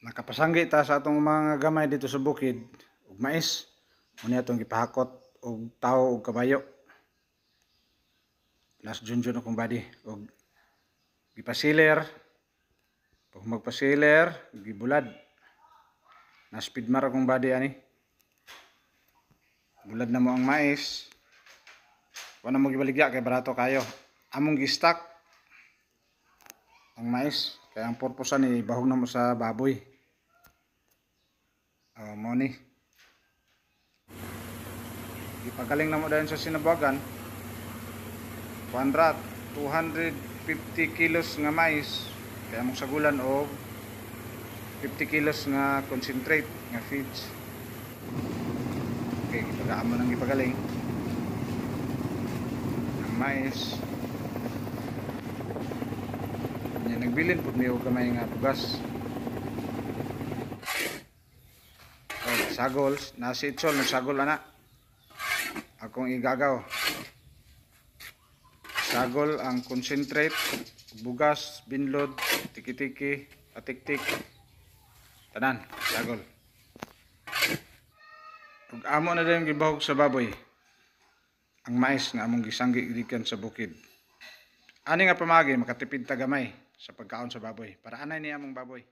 Nakapasanggi ta sa atong mga gamay dito sa bukid og mais. Unya atong gipahakot og tawo og kabayo. Last Junjun akong body og gipasiler. Pag magpasiler, gibulad. Na speedmar akong body ani. Bulad na mo ang mais. Wala mo gibaligya kay barato kayo. Among gi-stack ang mais kay ang purpose ni bahog na mo sa baboy. Oh, mo ni. Gipagaling na mo dayon sa Sinabuagan. Kuan ra, 250 kilos nga mais kaya among sagulan og 50 kilos nga concentrate nga feeds. Okay, gipagaan mo nang gipagaling ang mais. Nya nagbilin pud mi og gamay nga bugas. Oh, sagol, nasi itsol nagsagol ana. Akong igagaw. Sagol ang concentrate, bugas, binlod, tiki-tiki, atik-tik. Tanan, sagol. Ug amo na din gibahog sa baboy. Ang mais nga among gisanggi gikan sa bukid. Ani nga pamagi makatipid ta gamay sa pagkaon sa baboy. Para anay ni among baboy.